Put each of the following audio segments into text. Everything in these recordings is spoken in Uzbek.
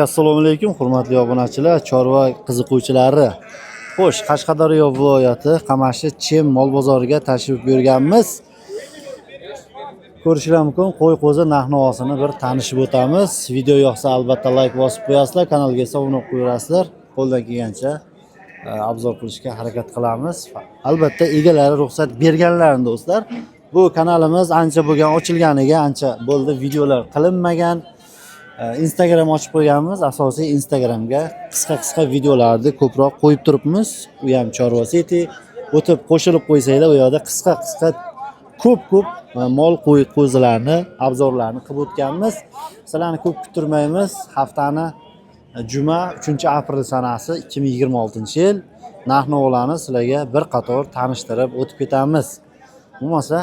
Assalomu alaykum, hurmatli obunachilar, chorva qiziquvchilari. Xo'sh, Qashqadaryo viloyati Qamashi Chem mol bozoriga tashrif buyurganmiz. Ko'rishlar mumkin, qo'y qo'zi narx-navosini bir tanishib o'tamiz. Video yoqsa albatta like bosib qo'yasizlar, kanalga esa obuna bo'lib qo'yasizlar. Qo'ldan kelgancha obzor qilishga harakat qilamiz. Albatta egalari ruxsat berganlarini, do'stlar. Bu kanalimiz ancha bo'lgan ochilganiga, ancha bo'ldi, videolar qilinmagan. Instagram ochib qo'yganmiz. Asosiy Instagramga qisqa-qisqa videolarni ko'proq qo'yib turibmiz. U ham Chorva City. O'tib qo'shilib qo'ysanglar, u yoqda qisqa-qisqa ko'p-ko'p mol, qo'y qo'zilarni обзор larni qilib o'tganmiz. Sizlarni ko'p kuttirmaymiz. Haftani juma, 3 aprel sanasi, 2026-yil narx-navolarni sizlarga bir qator tanishtirib o'tib ketamiz. Bo'lmasa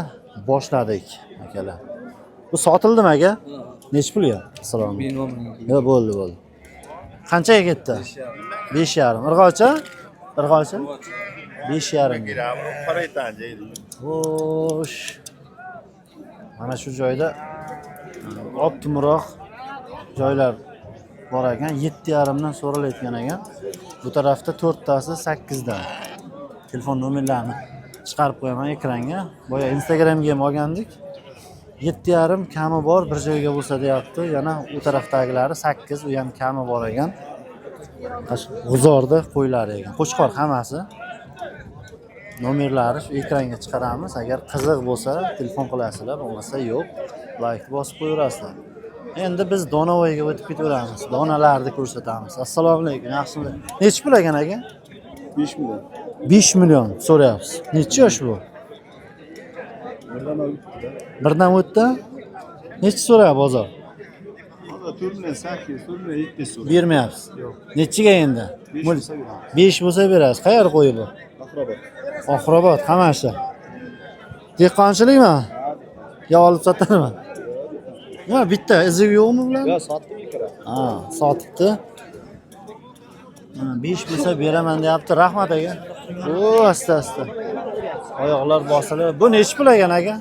boshladik, akalar. Bu sotildimi, aka? Nechi pulga? Assalomu alaykum. Yo'q, bo'ldi, bo'ldi. Qanchaga ketdi? 5,5. Irg'ochi? Irg'ochi? 5,5. Xo'sh. Mana shu joyda optimroq joylar bor ekan. 7,5 dan so'ralayotgan ekan. Bu tarafda to'rttasi 8 dan. Telefon nomerlarini chiqarib qo'yaman ekranga. Boya Instagramga ham olgandik. 7,5 kami bor, bir joyga bo'lsa deyapti. Yana u tarafdagilari 8, u ham kami bor ekan. G'uzorda qo'ylari ekan. Qo'chqor hammasi. Nomerlari shu ekranga chiqaramiz. Agar qiziq bo'lsa, telefon qilasizlar, bo'lmasa yo'q. Like bosib qo'yaverasizlar. Endi biz Donavoyga o'tib ketaveramiz. Donalarni ko'rsatamiz. Assalomu alaykum, yaxshimi? Nechi pul ekan, aka? 5 million. 5 million so'rayapsiz. Nechi yosh bu? Birdan o'tdi. Birdan o'tdi. Nechi so'rayapti bozor? Hozir 4 million 8, 4 million 7 so'rayapti. Bermayapsiz. Yo'q. Nechiga endi? 5 bo'lsa beramiz. 5 bo'lsa berasiz. Qayerda qo'yi bu? Oxirobod. Oxirobod, Qamashi. Dehqonchilikmi? Yo olib sotadimi? Nima, bitta izi yo'qmi bular? Yo'q, sotdim ikra. Ha, sotibdi. Mana 5 bo'lsa beraman deyapti. Rahmat, aka. O, asta asta. Oyoqlar bosilib. Bu nechi pul ekan, aka?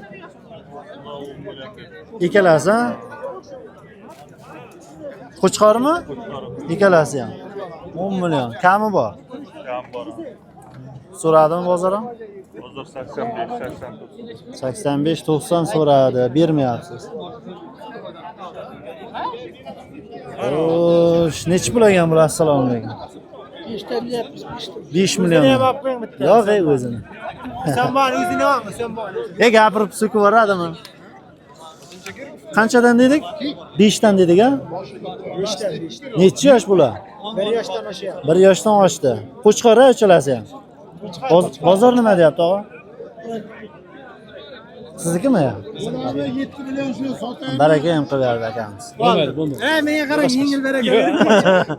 Ikkalasi, ha? Qo'chqormi? Ikkalasi ham. 10 million. Kami bor. Kam bor. So'radimi bozor ham? Bozor 85, 89. 85, 90 so'radi, bermayapsiz. Xo'sh, nechi pul ekan bular? Assalomu alaykum. 5 million. Yo'q, ey, o'zini. Sen bor, o'zini olma, sen bor. E, gapirib so'kib yuboradimi? Qanchadan dedik? 5 dan dedik, a? 5 dan, 5 dan. Nechi yosh bular? 1 yoshdan oshyapti. 1 yoshdan oshdi. Qo'chqor uchalasi ham. Bozor nima deyapti, og'a? Siznikimi? 7 million shuni sotaylik. Baraka ham qilib berdi akamiz. E, menga qarang, yengil baraka.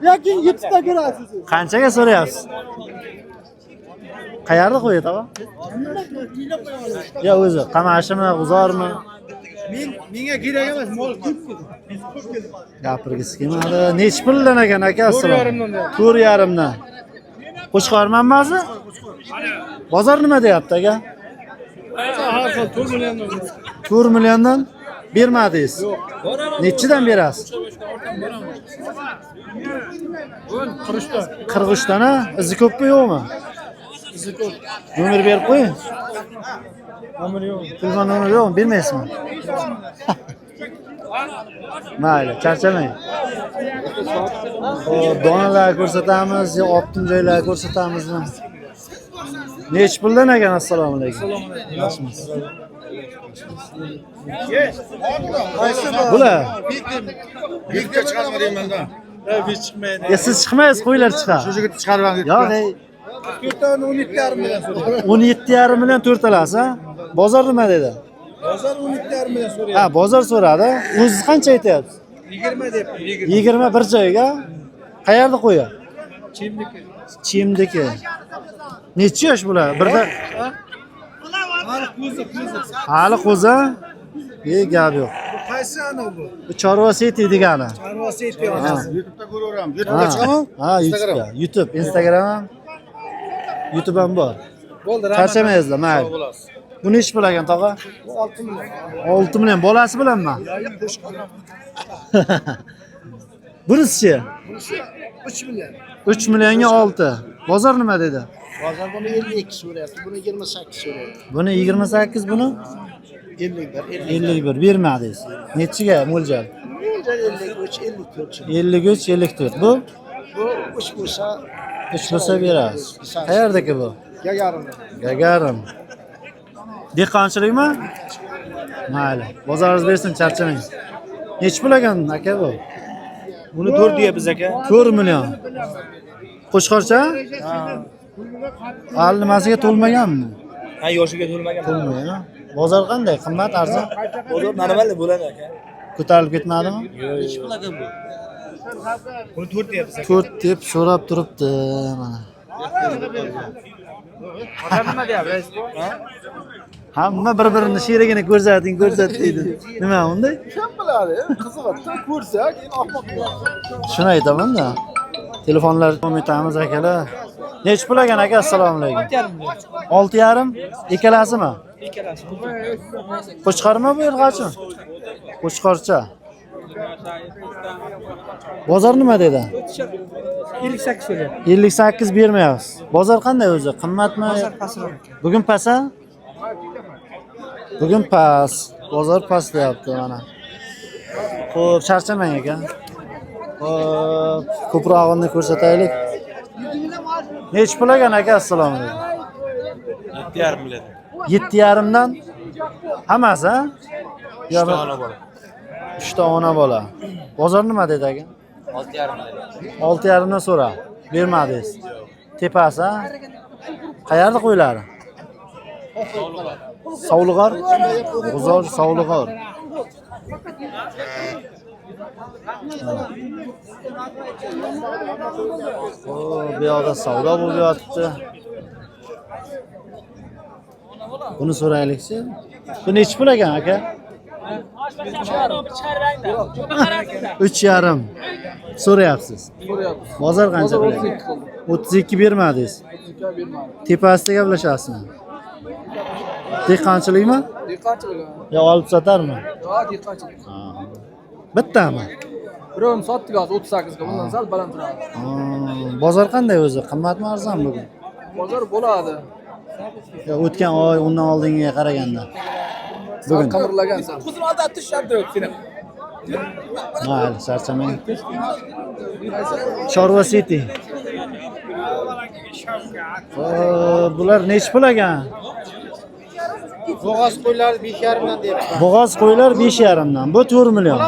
Yoki YouTube'da ko'rasiz. Qanchaga so'rayapsiz? Qayerda qo'yadi, og'a? Yo o'zi Qamashimi, G'uzormi? Menga kerak emas, mol ko'p keldi. Gapirgisi kelmadi. Nechi puldan ekan, aka? 4,5 dan. 4,5 dan. Qo'chqormi hammasi? Bozor nima deyapti, aka? Har xil 4 milliondan. 4 milliondan bermadingiz. Yo'q. Nechidan berasiz? 43 dan. 43 dan, ha? Izi ko'pmi, yo'qmi? Izi ko'p. Nomer berib qo'ying. Nomer yo'q. Telefon nomeri yo'qmi? Bermaysizmi? Mayli, charchamang. Xo'p, donalar ko'rsatamiz, yo optim joylar ko'rsatamizmi? Nechi puldan ekan? Assalomu alaykum. Yaxshimisiz? Bular. Bitta chiqarma deyman-da. Biz chiqmaydi. Ya siz chiqmaysiz, qo'ylar chiqadi. Shu yigitni chiqarib olib. Yo'q, ey, To'rtani 17,5 million so'rayapti. 17,5 million to'rtalasi, ha? Bozor nima dedi? Bozor 17,5 million so'rayapti. Ha, bozor so'radi. O'zingiz qancha aytyapsiz? 20 deb. 20. 20 bir joyga. Qayerda qo'yi? Chimniki. Chimdiki. Nechi yosh bular? Birda Hali qo'zi, qo'zi. Hali qo'zi? E, gap yo'q. Bu qaysi anavi bu? Bu Chorva City degani. Chorva City onasi. YouTube'da ko'raveramiz. Ha, YouTube'da chiqaman? ha, YouTube'da. YouTube, Instagram ham. YouTube ham bor. Bo'ldi, rahmat. Charchamaysizlar, mayli. Bu nechi pul ekan, tog'a? Bu 6 million. 6 million. Bolasi bilanmi? Bunisichi? 3 million. 3 millionga 6. Bozor nima dedi? Bozor buni 52 so'rayapti, buni 28 so'rayapti. Buni 28, buni 51, 51 bermadingiz. Nechiga mo'ljal? Mo'ljal 53, 54. 53, 54. Bu Bu 3 bo'lsa 3 bo'lsa berasiz. Qayerdaki bu? Gagarin. Gagarin. Dehqonchilikmi? Mayli. Bozoringiz bersin, charchamang. Nechi pul ekan aka bu? Buni 4 deyapmiz aka. 4 million. Qo'chqorcha? Hali nimasiga to'lmaganmi? Ha, yoshiga to'lmagan. To'lmagan. Ha? Bozor qanday? Qimmat, arzon? Bozor normal bo'ladi aka. Ko'tarilib ketmadimi? Buni 4 deyapmiz aka. 4 deb so'rab turibdi mana. Nima deyapsiz? Hamma bir-birini sherigini ko'rsating, ko'rsat deydi. Nima unday? Kim biladi? Qiziqadi. Ko'rsak, keyin ahmoq bo'ladi. Shuni aytaman-da. Telefonlar davom etamiz akalar. Nechi pul ekan aka? Assalomu alaykum. 6,5 ikkalasimi? Ikkalasi. Qo'chqormi bu irg'ochi? Qo'chqorcha. Bozor nima dedi? 58 so'rayapti. 58 bermayapsiz. Bozor qanday o'zi? Qimmatmi? Bozor pastroq ekan. Bugun past a? Bugun past. Bozor past deyapti mana. Xo'p, charchamang aka. Xo'p, ko'prog'ini ko'rsataylik. Nechi pul ekan aka? Assalomu alaykum. 7,5 million. 7,5 dan hammasi, ha? Yo, bola. Uchta ona bola. Bozor nima dedi aka? 6,5 million. 6,5 dan so'ra. Bermadingiz. Tepasi, ha? Qayerda qo'ylari? Sovlig'or. G'uzor Sovlig'or. O, bu yoqda savdo bo'lib yotibdi. Buni so'raylikchi. Bu nechi pul ekan aka? 3,5 so'rayapsiz. Bozor qancha qilyapti? 32 bermadingiz. Tepasida gaplashasizmi? Dehqonchilikmi? Dehqonchilik. Yo olib sotarmi? Ha, dehqonchilik. Ha. Bittami? Birovini sotdik hozir 38 ga, bundan sal baland turadi. Ha, bozor qanday o'zi? Qimmatmi, arzon bugun? Bozor bo'ladi. Yo o'tgan oy undan oldingiga qaraganda. Sal Bugun. qimirlagan sal. Mayli, charchamang. Chorva City. Xo'p, bular nechi pul ekan? Bo'g'oz qo'ylar 5,5 dan deyapti. Bo'g'oz qo'ylar 5,5 dan. Bu 4 million.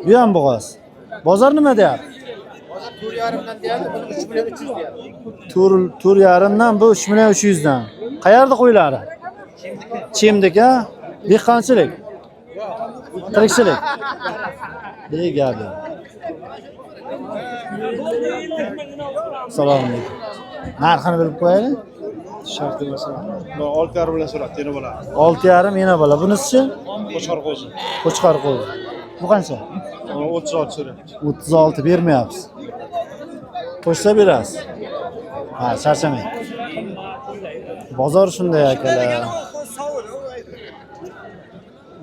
Bu ham bo'g'oz. Bozor nima deyapti? Bozor 4,5 dan deyapti, buni 3 million 300 deyapti. 4,5 dan bu 3 million 300 dan. Qayerda qo'ylari? Chimdik, ha? Dehqonchilik. Tirikchilik. Dey gap yo'q. Assalomu alaykum. Narxini bilib qo'yaylik. Shart emas. 6,5 bilan so'rabdi, yana bola. 6,5 yana bola. Bunisichi? Qo'chqor qo'zi. Qo'chqor qo'zi. Bu qancha? 36 so'rayapti. 36 bermayapsiz. Qo'shsa berasiz. Ha, charchamang. Bozor shunday akalar.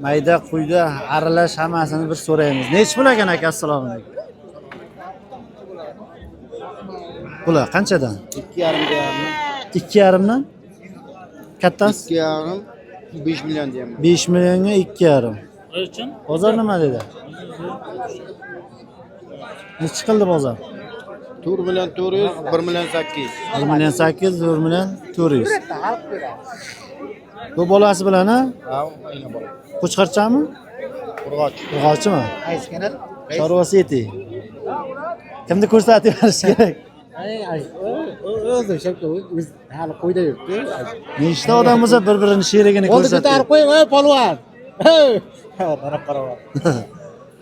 Mayda quyda aralash hammasini bir so'raymiz. Nechi pul ekan aka? Assalomu alaykum. Bular qanchadan? 2,5 deyapti. 2,5 dan? Kattasi? 2,5 5 million deyapman. 5 millionga 2,5. Bozor nima dedi? Nechi qildi bozor? 4 million 400, 1 million 800. 1 million 800, 1 million 400. Bu bolasi bilan ha? Ha, aynan bola. Qo'chqorchami? Urg'och. Urg'ochimi? Qaysi kanal? Chorva City. Kimni ko'rsatib yuborish kerak? O'zi shakka o'z hali qo'yda yuribdi. Nechta odam bo'lsa bir-birini sherigini Qo'lni ko'tarib ko'rsatadi. qo'ying, ey polvon. Qarab qarab.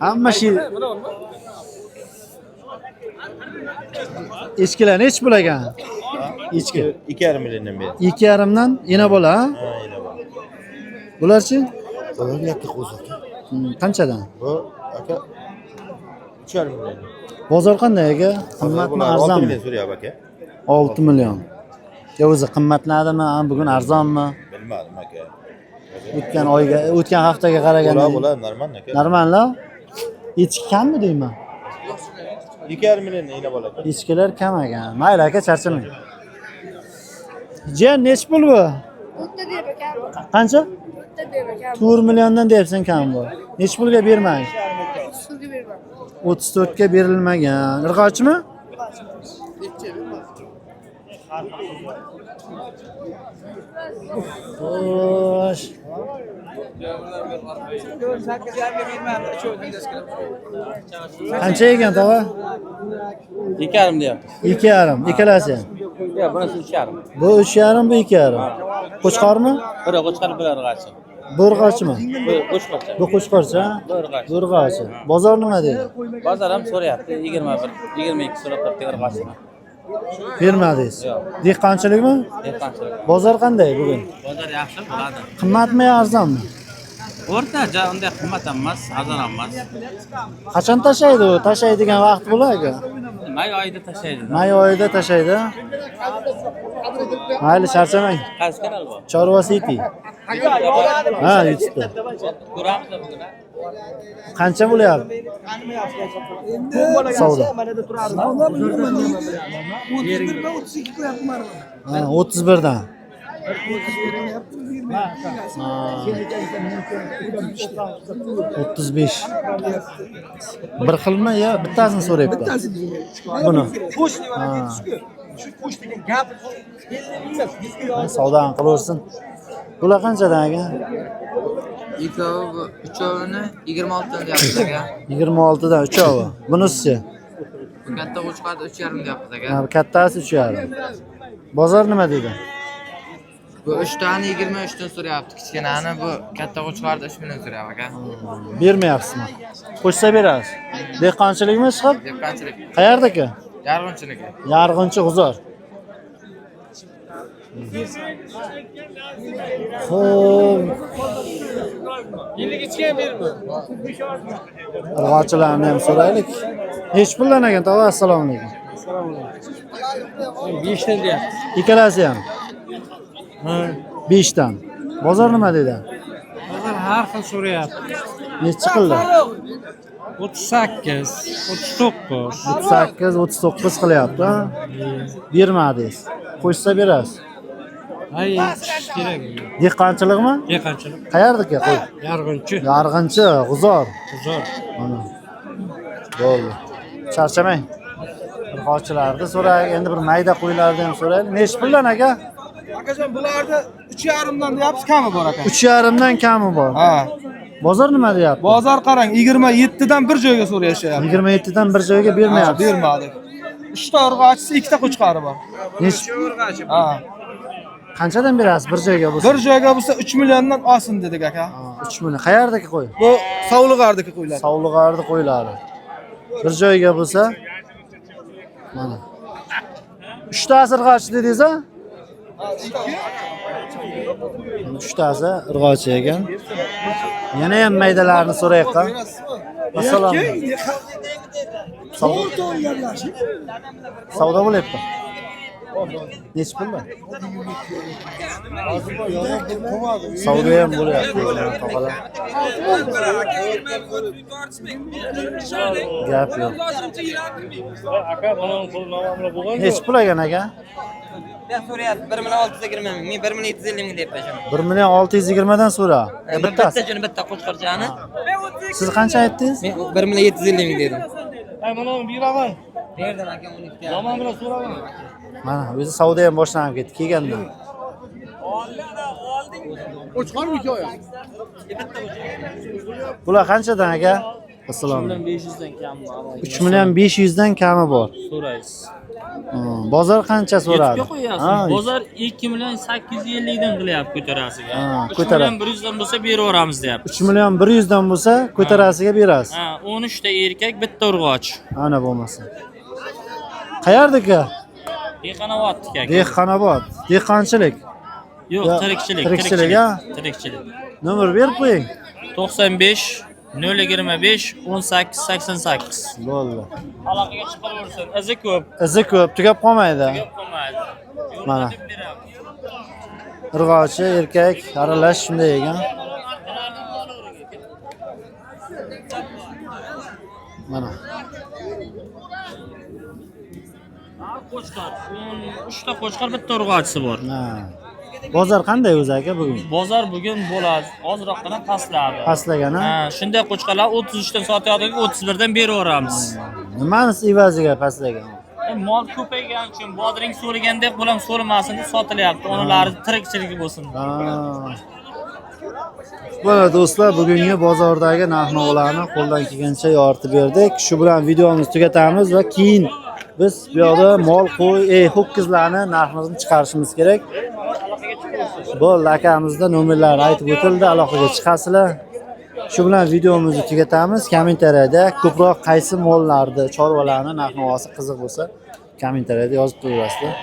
Hamma sher. Echkilar nechi pul ekan? Echki. 2,5 milliondan beri. 2,5 dan ena bola, ha? Ha, yana bor. Bularchi? Bular yakka qo'zi aka. Qanchadan? Bu aka 3,5 million. Bozor qanday aka? Qimmatmi, Bular 6 arzonmi? million so'rayapti aka. 6 million. Yo o'zi qimmatladimi, ha, bugun arzonmi? Bilmadim aka. O'tgan oyga, o'tgan haftaga qaraganda Bular normal aka. Normallar? Echki kammi deyman? 2,5 million ina bola. Echkilar kam ekan. Mayli aka, charchamang. Jiyan, nechi pul bu? Qancha? 4 milliondan deyapsan kam bu. Nechi pulga bermang? 34 ga berilmagan. Irg'ochimi? Xo'sh. Qancha ekan tog'a? 2,5 deyapti. 2,5, ikkalasi ham. Yo'q, bunisi 3,5. Bu 3,5, bu 2,5. Qo'chqormi? Biri qo'chqor, biri urg'achi. Bu urg'ochimi? Bu qo'chqorcha. Bu qo'chqorcha? Bu urg'achi. Bu urg'ochi. Bozor nima deydi? Bozor ham so'rayapti, 21, 22 so'rab turibdi urg'achini. Bermadingiz. Yo'q. Dehqonchilikmi? Dehqonchilik. Bozor qanday bugun? Bozor yaxshi bo'ladi. Qimmatmi yo arzonmi? O'rtacha, unday qimmat ham emas, arzon ham emas. Qachon tashlaydi u? Tashlaydigan vaqt bo'ladi. May oyida tashlaydi. May oyida tashlaydi. Mayli, charchamang. Qaysi kanal bu? Chorva City. Ha, YouTube'da. Ko'ramiz bugun. Qancha bo'lyapti? Savdo. Ha, 31 dan. Ha. 35. Bir xilmi yo bittasini so'rayapti? Buni. Ha. Savdoni qilaversin. Bular qanchadan aka? Ikkovi bu uchovini 26 dan deyapmiz aka. 26 dan uchovi. Bunisi? Bu katta qo'chqorni 3,5 deyapmiz aka. Ha, kattasi 3,5. Bozor nima deydi? Bu 3 tani 23 dan so'rayapti kichkinani, bu katta qo'chqorni 3 million so'rayapti aka. Bermayapsizmi? Qo'shsa berasiz. Dehqonchilikmi chiqib? Dehqonchilik. Qayerdaki? Yarg'unchiniki. Yarg'unchi G'uzor. Xo'p. Irg'ochilarni ham so'raylik. Nechi puldan ekan tog'a? Assalomu alaykum. 5 dan deyapti. Ikkalasi ham. 5 dan. Bozor nima deydi? Bozor har xil so'rayapti. Nechi qildi? 38, 39. 38, 39 qilyapti. Ha? Bermadingiz. Qo'shsa berasiz. Ay, kerak yo'q. Dehqonchilikmi? Dehqonchilik. Qayerdiki qo'y? Yarg'unchi. Yarg'inchi, G'uzor. G'uzor. Mana. Bo'ldi. Charchamang. Irg'ochilarni so'raylik, endi bir mayda qo'ylarni ham so'raylik. Nechi puldan aka? Akajon, bularni 3,5 dan deyapmiz, kami bor aka. 3,5 dan kami bor. Ha. Bozor nima deyapti? Bozor qarang, 27 dan bir joyga so'rayapti. 27 dan bir joyga bermayapti. Bermadik. 3 ta urg'ochisi, 2 ta qo'chqori bor. Nechi Ha. qanchadan berasiz bir joyga bo'lsa? Bir joyga bo'lsa 3 milliondan olsin dedik aka. 3 million. Qayerdagi qo'y? Bu Sovlig'ardagi qo'ylar. Sovlig'ardi qo'ylari. Bir joyga bo'lsa mana. 3 tasi irg'ochi dedingiz a? 3 tasi irg'ochi ekan. Yana ham maydalarni so'raylik. Assalomu alaykum. Savdo bo'lyapti. Nechi pul? Savdo ham bo'lyapti. Tog'alar. Gap yo'q. Nechi pul ekan aka? So'rayapti 1 million 620 ming. Men 1 million 750 ming deb tashladim. 1 million 620 dan so'ra. Bittasi. Bitta juni bitta qo'chqorchani. Siz qancha aytdingiz? Men 1 million 750 ming dedim. Ay, mana uni beraman. Berdim aka 12. Yomon bilan so'raman. Mana o'zi savdo ham boshlanib ketdi kelgandan. Bular qanchadan aka? Assalomu alaykum. 500 dan kami bor. 3 million 500 dan kami bor. So'raysiz. Bozor qancha so'radi? Yetib qo'yasiz. Bozor 2 million 850 dan qilyapti ko'tarasiga. Ha, 3 ko'taradi. million 100 dan bo'lsa beraveramiz deyapti. 3 million 100 dan bo'lsa ko'tarasiga berasiz. Ha, 13 ta erkak, bitta urg'och. Ana bo'lmasa. Qayerdiki? Dehqonobodniki aka. Dehqonobod. Dehqonchilik. Yo'q, tirikchilik, tirikchilik, ha? Tirikchilik. Nomer berib qo'ying. 95 025 18 88. Bo'ldi. Aloqaga chiqaversin. Izi ko'p. Izi ko'p, tugab qolmaydi. Tugab qolmaydi. Mana. Urg'ochi, erkak aralash shunday ekan. Mana. Qo'chqor. 13 ta qo'chqor, bitta urg'ochisi bor. Ha. Bozor qanday o'zi aka bugun? Bozor bugun bo'ladi. Ozroqgina pastladi. Pastlagan, ha? Ha, shunday qo'chqorlar 33 dan sotayotgan, 31 dan beraveramiz. Nimani evaziga pastlagan? Mol ko'paygani uchun bodring so'ragandek bulam so'ramasin deb sotilyapti. Onalari tirikchilik bo'lsin. Ha. Mana do'stlar, bugungi bozordagi narx-navolarni qo'ldan kelgancha yoritib berdik. Shu bilan videomizni tugatamiz va keyin biz bu yoqda mol, qo'y, ho'kizlarni narxini chiqarishimiz kerak. Bo'ldi, akamizda nomerlari aytib o'tildi, aloqaga chiqasizlar. Shu bilan videomizni tugatamiz. Kommentariyada ko'proq qaysi mollarni, chorvalarni narx-navosi qiziq bo'lsa, kommentariyada yozib qo'yasizlar.